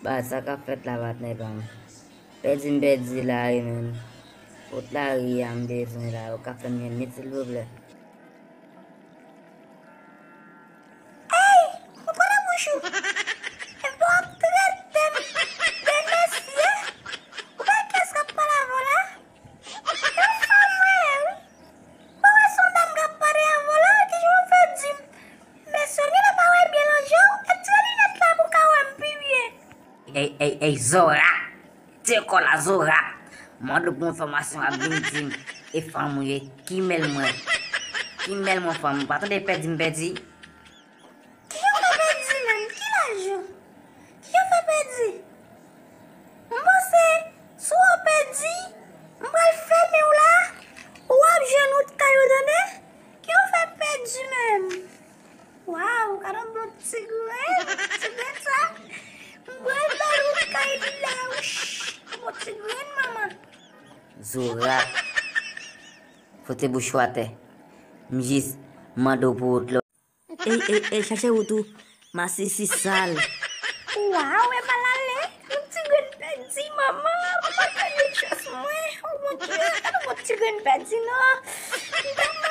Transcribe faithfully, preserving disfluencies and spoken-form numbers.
Ba, sa k ap fèt la, patnè pa m? Pèdi m pèdi lari, menm. Kot lari a m bezwen la, ou ka fè m jwenn li, silvouplè? Ey, ou konnen bouch ou. Epi w ap trete m de mesye. Ou pa kès k ap pale avè w la? Yon fanm mwen ye, wi. Ou pa wè se yon dam k ap pale avè w la, kijan w fè di m? Mesye, w genlè pa wè byen nan je w, retire linèt la pou w ka wè m pi byen. Ey, ey, ey, Zora! Tire kò la, Zora! Mande w pou enfòmasyon, w ap vin di m e fanm ou ye. Ki mèl mwen? Ki mèl mwen, fanm? Ou pa tande pèdi m pèdi? Kijan w fè pèdi menm? Ki laj ou? Kijan w fè pèdi? M panse, si w pèdi, m pral fèmen w la, w ap jwenn wout kay ou, tande? Kijan w fè pèdi menm? Waw, gade yon bon ti grenn, ti grenn sa. M pral ba l wout kay li la, wouch. Bon ti grenn, manman. Zora, foute bouch ou atè. M jis mande w pou wout la. Ey, ey, ey, chache wout ou. Masisi sal. Waw, e pa l ale. Yon ti grenn pèdi, manman. Manman, gade chans mwen. Oh mon Dieu, gade yon ti grenn pèdi, non. M t ap